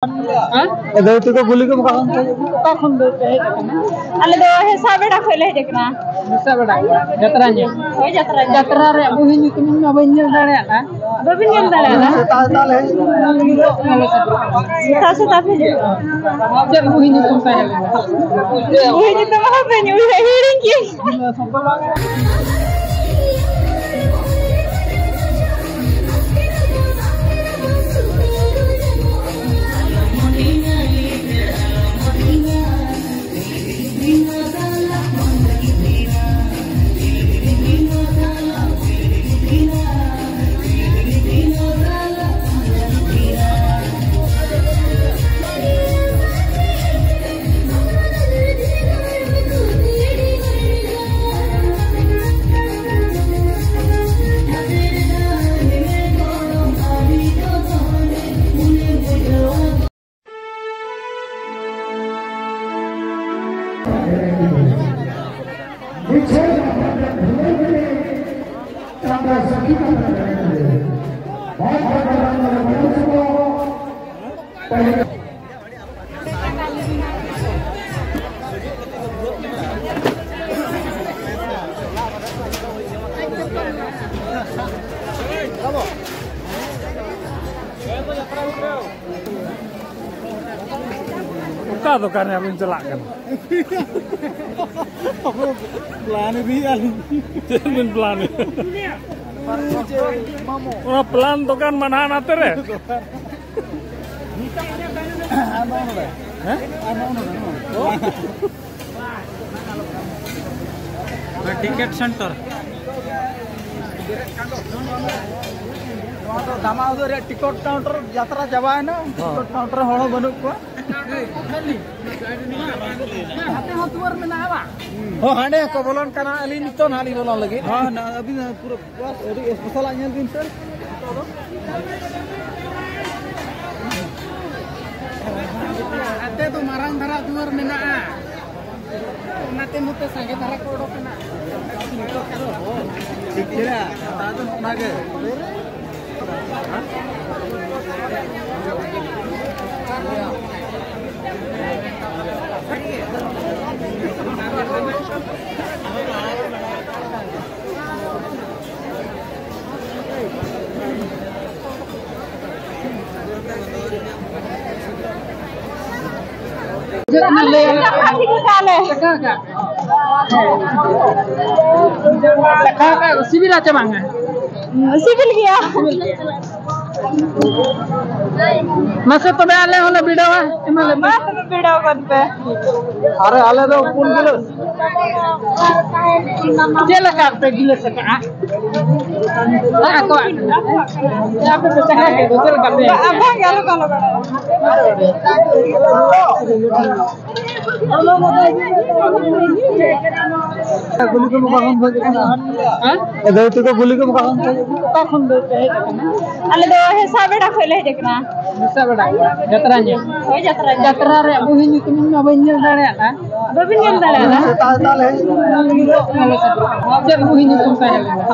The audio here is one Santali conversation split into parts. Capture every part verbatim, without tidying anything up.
ᱦᱮᱸ? ᱮ, ᱫᱟᱹᱭ ᱛᱟᱠᱚ ᱠᱩᱞᱤ ᱠᱚᱢ, ᱚᱠᱟ ᱠᱷᱚᱱ ᱯᱮ ᱦᱮᱡ ᱟᱠᱟᱱᱟ? ᱚᱠᱟ ᱠᱷᱚᱱ ᱫᱚ ᱯᱮ ᱦᱮᱡ ᱟᱠᱟᱱᱟ? ᱟᱞᱮ ᱫᱚ ᱦᱮᱥᱟ ᱵᱮᱲᱟ ᱠᱷᱚᱱ ᱞᱮ ᱦᱮᱡ ᱟᱠᱟᱱᱟ᱾ ᱦᱮᱥᱟ ᱵᱮᱲᱟ? ᱦᱳᱭ, ᱡᱟᱛᱨᱟ ᱧᱮᱞ᱾ ᱡᱟᱛᱨᱟ ᱨᱮᱭᱟᱜ ᱵᱩᱦᱤ ᱧᱩᱛᱩᱢ ᱤᱧ ᱢᱟ ᱵᱟᱹᱧ ᱧᱮᱞ ᱫᱟᱲᱮᱭᱟᱜᱼᱟ᱾ ᱵᱟᱹᱵᱤᱱ ᱧᱮᱞ ᱫᱟᱲᱮᱭᱟᱜᱼᱟ? ᱥᱮᱛᱟᱜ ᱥᱮᱛᱟᱜ ᱞᱮ ᱦᱮᱡ ᱮᱱᱟ᱾ ᱥᱮᱛᱟᱜ ᱥᱮᱛᱟᱜ ᱯᱮ ᱦᱤᱡᱩᱜᱼᱟ? ᱪᱮᱫ ᱵᱩᱦᱤ ᱧᱩᱛᱩᱢ ᱛᱟᱦᱮᱸ ᱞᱮᱱᱟ? ᱵᱩᱦᱤ ᱧᱩᱛᱩᱢ ᱦᱚᱸ ᱵᱟᱹᱧ ᱩᱭᱦᱟᱹᱨ, ᱦᱤᱲᱤᱧ ᱠᱮᱫ᱾ ᱚᱠᱟ ᱫᱚᱠᱟᱱ ᱨᱮ ᱟᱵᱤᱱ ᱪᱟᱞᱟᱜ ᱠᱟᱱᱟ? ᱯᱞᱟᱱ ᱤᱫᱤᱭᱮᱫᱼᱟ ᱞᱤᱧ᱾ ᱪᱮᱫ ᱵᱤᱱ ᱯᱞᱟᱱ ᱮᱫᱼᱟ? ᱚᱱᱟ ᱯᱞᱟᱱ ᱫᱚᱠᱟᱱ ᱢᱟ ᱱᱟᱦᱟᱜ ᱱᱟᱛᱮ ᱨᱮ᱾ ᱟᱨ ᱱᱚᱜᱼᱚ ᱱᱚᱰᱮ᱾ ᱦᱮᱸ? ᱟᱨ ᱱᱚᱜᱼᱚ ᱱᱚᱰᱮ᱾ Ticket centre. ᱱᱚᱣᱟ ᱫᱚ ᱫᱟᱢᱟ ᱩᱫᱟᱹᱨ ᱨᱮᱭᱟᱜ ᱴᱤᱠᱚᱴ ᱠᱟᱣᱩᱱᱴᱟᱨ, ᱡᱟᱛᱨᱟ ᱪᱟᱵᱟᱭᱮᱱᱟ, ᱦᱚᱸ᱾ ᱴᱤᱠᱚᱴ ᱠᱟᱣᱩᱱᱴᱟᱨ ᱨᱮ ᱦᱚᱲ ᱦᱚᱸ ᱵᱟᱹᱱᱩᱜ ᱠᱚᱣᱟ᱾ ᱦᱟᱱᱛᱮ ᱦᱚᱸ ᱫᱩᱣᱟᱹᱨ ᱢᱮᱱᱟᱜᱼᱟ ᱵᱟᱝ? ᱦᱚᱸ, ᱦᱟᱸᱰᱮ ᱦᱚᱸᱠᱚ ᱵᱚᱞᱚᱱ ᱠᱟᱱᱟ, ᱟᱹᱞᱤᱧ ᱱᱤᱛᱚᱜ ᱱᱟᱦᱟᱜ ᱞᱤᱧ ᱵᱚᱞᱚᱱ ᱞᱟᱹᱜᱤᱫ᱾ ᱦᱚᱸ, ᱱᱟ-, ᱟᱹᱵᱤᱱ ᱯᱩᱨᱟᱹ ᱵᱟᱥ ᱟᱹᱰᱤ ᱮᱥᱯᱮᱥᱟᱞᱟᱜ ᱧᱮᱞ ᱵᱤᱱ ᱥᱮ᱾ ᱦᱟᱱᱛᱮ ᱫᱚ ᱢᱟᱨᱟᱝ ᱫᱷᱟᱨᱟ ᱫᱩᱣᱟᱹᱨ ᱢᱮᱱᱟᱜᱼᱟ, ᱚᱱᱟᱛᱮ ᱱᱚᱛᱮ ᱥᱟᱸᱜᱮ ᱫᱷᱟᱨᱟ ᱠᱚ ᱚᱰᱚᱠ ᱮᱱᱟ᱾ ᱴᱷᱤᱠ ᱜᱮᱭᱟ, ᱠᱟᱛᱷᱟ ᱫᱚ ᱱᱚᱜᱼᱚ ᱱᱟ ᱜᱮ᱾ ᱪᱮᱫ ᱮᱢ ᱞᱟᱹᱭᱟ? ᱠᱟᱛᱷᱟ ᱴᱷᱤᱠ ᱠᱟᱜ ᱞᱮ᱾ ᱪᱟᱠᱷᱟ ᱠᱟᱜ᱾ ᱪᱟᱠᱷᱟ ᱠᱟᱜ, ᱥᱤᱵᱤᱞᱟ ᱪᱮ ᱵᱟᱝᱟ? ᱥᱤᱵᱤᱞ ᱜᱮᱭᱟ᱾ ᱥᱤᱵᱤᱞ ᱜᱮᱭᱟ᱾ ᱢᱟᱥᱮ ᱛᱚᱵᱮ ᱟᱞᱮ ᱦᱚᱸᱞᱮ ᱵᱤᱰᱟᱹᱣᱟ, ᱮᱢᱟ ᱞᱮ ᱯᱮ᱾ ᱢᱟ ᱛᱚᱵᱮ ᱵᱤᱰᱟᱹᱣ ᱜᱚᱫ ᱯᱮ᱾ ᱟᱨᱮ ᱟᱞᱮ ᱫᱚ ᱯᱩᱱ ᱠᱤᱞᱳ᱾ ᱪᱮᱫ ᱞᱮᱠᱟ ᱯᱮ ᱜᱤᱞᱟᱹᱥ ᱟᱠᱟᱜᱼᱟ? ᱦᱮᱸ, ᱟᱠᱚᱣᱟᱜ᱾ ᱟᱯᱮ ᱯᱮ ᱪᱟᱠᱷᱟ ᱠᱮᱫ ᱫᱚ ᱪᱮᱫ ᱞᱮᱠᱟ ᱯᱮ? ᱵᱟᱝ, ᱵᱟᱝ, ᱟᱞᱚ ᱠᱚ, ᱟᱞᱚ ᱠᱚ᱾ ᱠᱩᱞᱤ ᱠᱚᱢ ᱚᱠᱟ ᱠᱷᱚᱱ ᱯᱮ ᱦᱮᱡ ᱟᱠᱟᱱᱟ? ᱦᱮᱸ? ᱮ, ᱫᱟᱹᱭ ᱛᱟᱠᱚ ᱠᱩᱞᱤ ᱠᱚᱢ ᱚᱠᱟ ᱠᱷᱚᱱ ᱯᱮ ᱦᱮᱡ ᱟᱠᱟᱱᱟ? ᱚᱠᱟ ᱠᱷᱚᱱ ᱫᱚ ᱯᱮ ᱦᱮᱡ ᱟᱠᱟᱱᱟ? ᱟᱞᱮ ᱫᱚ ᱦᱮᱥᱟ ᱵᱮᱲᱟ ᱠᱷᱚᱱ ᱞᱮ ᱦᱮᱡ ᱟᱠᱟᱱᱟ᱾ ᱦᱮᱥᱟ ᱵᱮᱲᱟ? ᱡᱟᱛᱨᱟ ᱧᱮᱞ? ᱦᱳᱭ, ᱡᱟᱛᱨᱟ ᱧᱮᱞ᱾ ᱡᱟᱛᱨᱟ ᱨᱮᱭᱟᱜ ᱵᱩᱦᱤ ᱧᱩᱛᱩᱢ ᱤᱧ ᱢᱟ ᱵᱟᱹᱧ ᱧᱮᱞ ᱫᱟᱲᱮᱭᱟᱜᱼᱟ᱾ ᱵᱟᱹᱵᱤᱱ ᱧᱮᱞ ᱫᱟᱲᱮᱭᱟᱜᱼᱟ? ᱥᱮᱛᱟᱜ ᱥᱮᱛᱟᱜ ᱞᱮ ᱦᱮᱡ ᱮᱱᱟ᱾ ᱪᱮᱫ ᱵᱩᱦᱤ ᱧᱩᱛᱩᱢ ᱛᱟᱦᱮᱸ ᱞᱮᱱᱟ?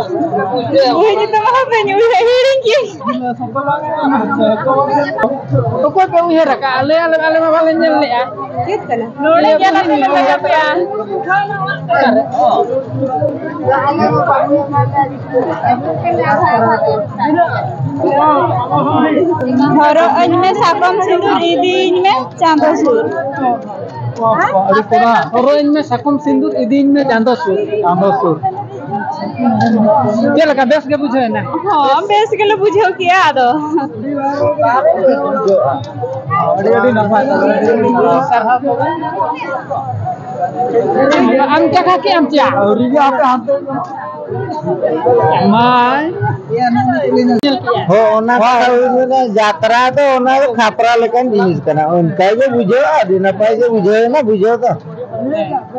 ᱵᱩᱦᱤ ᱧᱩᱛᱩᱢ ᱦᱚᱸ ᱵᱟᱹᱧ ᱩᱭᱦᱟᱹᱨ, ᱦᱤᱲᱤᱧ ᱠᱮᱫ᱾ ᱚᱠᱚᱭ ᱯᱮ ᱩᱭᱦᱟᱹᱨ ᱟᱠᱟᱫᱼᱟ? ᱞᱟᱹᱭ ᱟᱞᱮ, ᱟᱞᱮ ᱢᱟ ᱵᱟᱞᱮ ᱧᱮᱞ ᱞᱮᱫᱼᱟ᱾ ᱪᱮᱫ ᱠᱟᱱᱟ? ᱱᱚᱰᱮ ᱧᱮᱞ ᱟᱯᱮ ᱞᱮ ᱞᱟᱜᱟᱣ ᱯᱮᱭᱟ᱾ ᱚᱠᱟᱨᱮ? ᱦᱚᱨᱚᱜ ᱟᱹᱧ ᱢᱮ ᱥᱟᱠᱚᱢ ᱥᱤᱸᱫᱩᱨ, ᱤᱫᱤᱭᱤᱧ ᱢᱮ ᱪᱟᱸᱫᱚ ᱥᱩᱨ᱾ ᱟᱹᱰᱤ ᱠᱚᱲᱟ, ᱦᱚᱨᱚᱜ ᱟᱹᱧ ᱢᱮ ᱥᱟᱠᱚᱢ ᱥᱤᱸᱫᱩᱨ, ᱤᱫᱤᱭᱤᱧ ᱢᱮ ᱪᱟᱸᱫᱚ ᱥᱩᱨ᱾ ᱪᱟᱸᱫᱚ ᱥᱩᱨ᱾ ᱪᱮᱫ ᱞᱮᱠᱟ, ᱵᱮᱥ ᱜᱮ ᱵᱩᱡᱷᱟᱹᱣ ᱮᱱᱟ? ᱦᱚᱸ, ᱵᱮᱥ ᱜᱮᱞᱮ ᱵᱩᱡᱷᱟᱹᱣ ᱠᱮᱜᱼᱟ ᱟᱫᱚ᱾ ᱟᱹᱰᱤ ᱟᱹᱰᱤ ᱱᱟᱯᱟᱭ᱾ ᱥᱟᱨᱦᱟᱣ ᱛᱚᱵᱮ᱾ ᱟᱢ ᱪᱟᱠᱷᱟ ᱠᱮᱜ ᱟᱢ ᱪᱮ? ᱟᱹᱣᱨᱤ ᱜᱮ, ᱟᱯᱮ ᱦᱟᱱᱛᱮ ᱢᱟᱭ᱾ ᱦᱚᱸ, ᱚᱱᱟ ᱠᱟᱛᱷᱟ ᱦᱩᱭ ᱞᱮᱱᱟ, ᱡᱟᱛᱨᱟ ᱫᱚ ᱚᱱᱟ ᱫᱚ ᱠᱷᱟᱯᱨᱟ ᱞᱮᱠᱟᱱ ᱡᱤᱱᱤᱥ ᱠᱟᱱᱟ, ᱚᱱᱠᱟ ᱜᱮ ᱵᱩᱡᱷᱟᱹᱜᱼᱟ, ᱟᱹᱰᱤ ᱱᱟᱯᱟᱭ ᱜᱮ ᱵᱩᱡᱷᱟᱹᱣ ᱮᱱᱟ, ᱵᱩᱡᱷᱟᱹᱣ ᱫᱚ᱾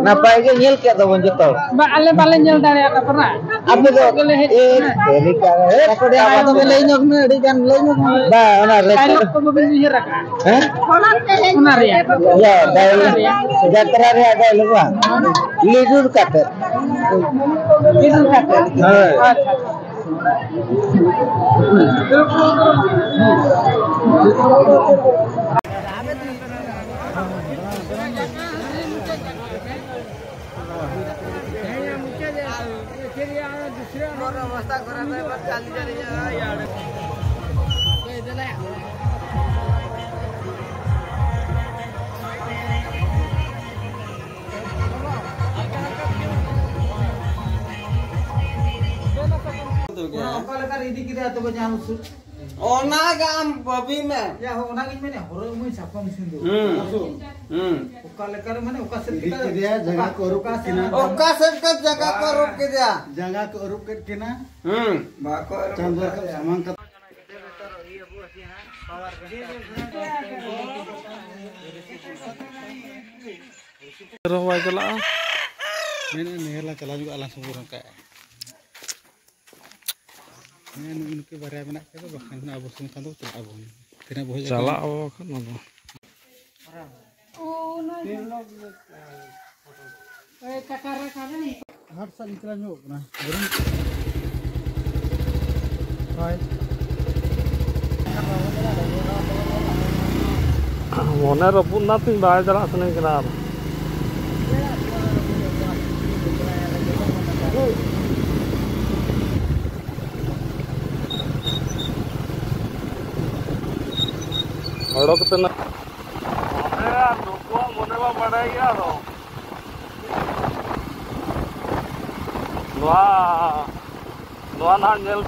ᱱᱟᱯᱟᱭ ᱜᱮ ᱧᱮᱞ ᱠᱮᱫ ᱫᱚᱵᱚᱱ ᱡᱚᱛᱚ ᱦᱚᱲ᱾ ᱵᱟ, ᱟᱞᱮ ᱵᱟᱞᱮ ᱧᱮᱞ ᱫᱟᱲᱮᱭᱟᱜ ᱛᱟᱵᱚᱱᱟ᱾ ᱟᱯᱮ ᱫᱚ ᱜᱮᱞᱮ ᱦᱮᱡ ᱮ, ᱠᱟᱱᱟ᱾ ᱥᱟᱹᱨᱤ ᱠᱟᱛᱷᱟ, ᱦᱮ, ᱟᱫᱚ ᱞᱟᱹᱭ ᱧᱚᱜ ᱢᱮ, ᱟᱹᱰᱤ ᱜᱟᱱ ᱞᱟᱹᱭ ᱧᱚᱜ ᱢᱮ᱾ ᱵᱟ, ᱚᱱᱟ ᱨᱮ dialogue ᱠᱚ ᱵᱟᱵᱤᱱ ᱩᱭᱦᱟᱹᱨ ᱟᱠᱟᱫᱼᱟ? ᱦᱮᱸ? ᱚᱱᱟ ᱨᱮᱭᱟᱜ᱾ ᱭᱟ, dialogue, ᱡᱟᱛᱨᱟ ᱨᱮᱭᱟᱜ dialogue ᱵᱟᱝ? ᱞᱤᱰᱩᱨ ᱠᱟᱛᱮ᱾ ᱞᱤᱰᱩᱨ ᱠᱟᱛᱮ᱾ ᱦᱳᱭ᱾ ᱟᱪᱪᱷᱟ᱾ ᱤᱫᱤ ᱠᱮᱫᱟ ᱛᱚᱵᱮ ᱡᱟᱦᱟᱸ ᱩᱥᱩᱞ᱾ ᱚᱱᱟ ᱜᱮ ᱟᱢ ᱵᱟᱹᱵᱤ ᱢᱮ᱾ ᱭᱟ, ᱦᱚᱸ, ᱚᱱᱟ ᱜᱤᱧ ᱢᱮᱱᱮᱫ, ᱦᱚᱨᱚᱜ ᱢᱟᱹᱭ ᱥᱟᱠᱚᱢ ᱥᱤᱸᱫᱩᱨ᱾ ᱦᱩᱸ᱾ ᱦᱩᱸ᱾ ᱚᱠᱟ ᱞᱮᱠᱟ ᱨᱮ, ᱢᱟᱱᱮ, ᱚᱠᱟ ᱥᱮᱫ ᱤᱫᱤ ᱞᱮᱠᱟ ᱨᱮ, ᱠᱮᱫᱮᱭᱟ, ᱡᱟᱸᱜᱟ ᱚᱠᱟ, ᱠᱚ ᱟᱹᱨᱩᱵ ᱚᱠᱟ ᱥᱮᱫ ᱠᱮᱫ ᱠᱤᱱᱟ᱾ ᱚᱠᱟ ᱥᱮᱫ ᱠᱚ ᱡᱟᱸᱜᱟ ᱠᱚ ᱟᱹᱨᱩᱵ ᱠᱮᱫᱮᱭᱟ? ᱡᱟᱸᱜᱟ ᱠᱚ ᱟᱹᱨᱩᱵ ᱠᱮᱫ ᱠᱤᱱᱟ᱾ ᱦᱩᱸ᱾ ᱵᱟᱠᱚ ᱟᱹᱨᱩᱵ ᱪᱟᱸᱫᱚ ᱠᱮᱫᱮᱭᱟ᱾ ᱨᱟᱠᱟᱵ ᱥᱟᱢᱟᱝ ᱠᱟᱛᱮ᱾ ᱨᱚᱦᱚᱭ ᱪᱟᱞᱟᱜᱼᱟ᱾ ᱢᱮᱱᱮᱫ ᱱᱤᱭᱟᱹ ᱞᱟᱝ ᱪᱟᱞᱟᱣ ᱧᱚᱜᱚᱜᱼᱟ, ᱟᱞᱟᱝ ᱥᱚᱸᱜᱮ ᱨᱚᱝ ᱠᱟᱜᱼᱟ᱾ ᱦᱮᱸ, ᱱᱩᱜᱼᱩ ᱱᱩᱠᱩ ᱵᱟᱨᱭᱟ ᱢᱮᱱᱟᱜ ᱠᱤᱱᱟ, ᱵᱟᱠᱷᱟᱱ ᱟᱵᱚ ᱥᱚᱸᱜᱮ ᱠᱷᱟᱱ ᱫᱚ ᱪᱟᱞᱟᱜ ᱟᱵᱚᱱ᱾ ᱛᱤᱱᱟᱹᱜ ᱵᱚᱦᱚᱜ ᱪᱟᱞᱟᱜ ᱟᱵᱚ ᱵᱟᱠᱷᱟᱱ ᱟᱵᱚ᱾ ᱦᱟᱴ ᱥᱮᱫ ᱤᱧ ᱪᱟᱞᱟᱣ ᱧᱚᱜᱚᱜ ᱠᱟᱱᱟ᱾ ᱦᱳᱭ᱾ ᱢᱚᱱᱮ ᱨᱟᱹᱯᱩᱫ ᱮᱱᱟ ᱛᱤᱧ, ᱵᱟᱭ ᱪᱟᱞᱟᱜ ᱥᱟᱱᱟᱧ ᱠᱟᱱᱟ ᱟᱨ᱾ ᱚᱰᱚᱠ ᱠᱟᱛᱮ ᱱᱟ-, ᱢᱚᱱᱮ ᱟᱨ ᱱᱩᱠᱩᱣᱟᱜ ᱢᱚᱱᱮ ᱢᱟ ᱵᱟᱰᱟᱭ ᱜᱮᱭᱟ ᱟᱫᱚ᱾ ᱱᱚᱣᱟ, ᱱᱚᱣᱟ ᱱᱟᱦᱟᱜ ᱧᱮᱞ᱾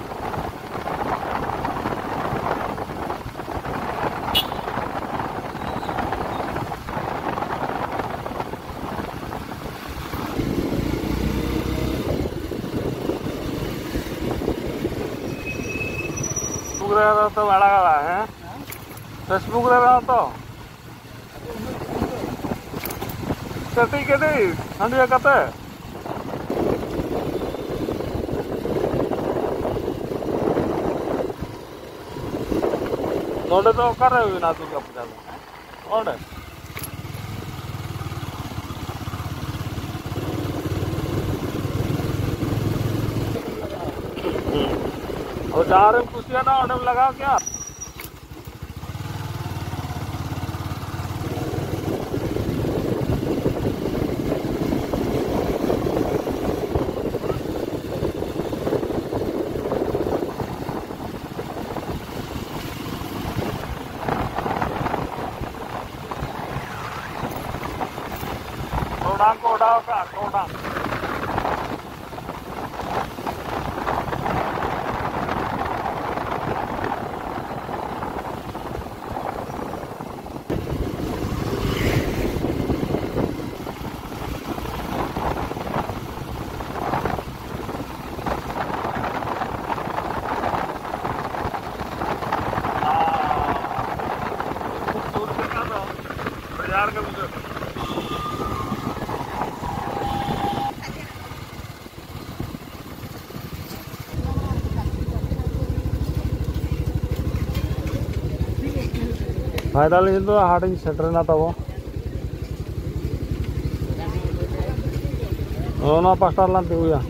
Facebook ᱨᱮ ᱨᱮᱦᱚᱸ ᱛᱚ ᱟᱲᱟᱜᱟ, ᱦᱮᱸ? Facebook ᱨᱮ ᱨᱮᱦᱚᱸ ᱛᱚ᱾ ᱠᱟᱹᱴᱤᱡ ᱠᱟᱹᱴᱤᱡ ᱦᱟᱺᱰᱤᱭᱟᱹ ᱠᱟᱛᱮ᱾ ᱱᱚᱰᱮ ᱫᱚ ᱚᱠᱟᱨᱮ ᱦᱩᱭᱱᱟ ᱫᱩᱨᱜᱟ ᱯᱩᱡᱟ ᱫᱚ? ᱚᱸᱰᱮ᱾ ᱦᱩᱸ᱾ ᱟᱫᱚ ᱡᱟᱦᱟᱸ ᱨᱮᱢ ᱠᱩᱥᱤᱭᱟᱫᱟ ᱚᱸᱰᱮᱢ ᱞᱟᱜᱟᱣ ᱠᱮᱜᱼᱟ᱾ ᱴᱚᱨᱚᱰᱟᱝ ᱠᱚ ᱚᱰᱟᱣ ᱠᱟᱜᱼᱟ, ᱴᱚᱨᱚᱰᱟᱝ᱾ ᱯᱷᱟᱭᱱᱟᱞᱤ ᱫᱚ ᱦᱟᱴ ᱤᱧ ᱥᱮᱴᱮᱨᱮᱱᱟ ᱛᱟᱵᱚ᱾ ᱱᱚᱜᱼᱚ ᱱᱚᱣᱟ ᱯᱟᱥᱴᱟ ᱨᱮᱞᱟᱝ ᱛᱤᱸᱜᱩᱭᱟ᱾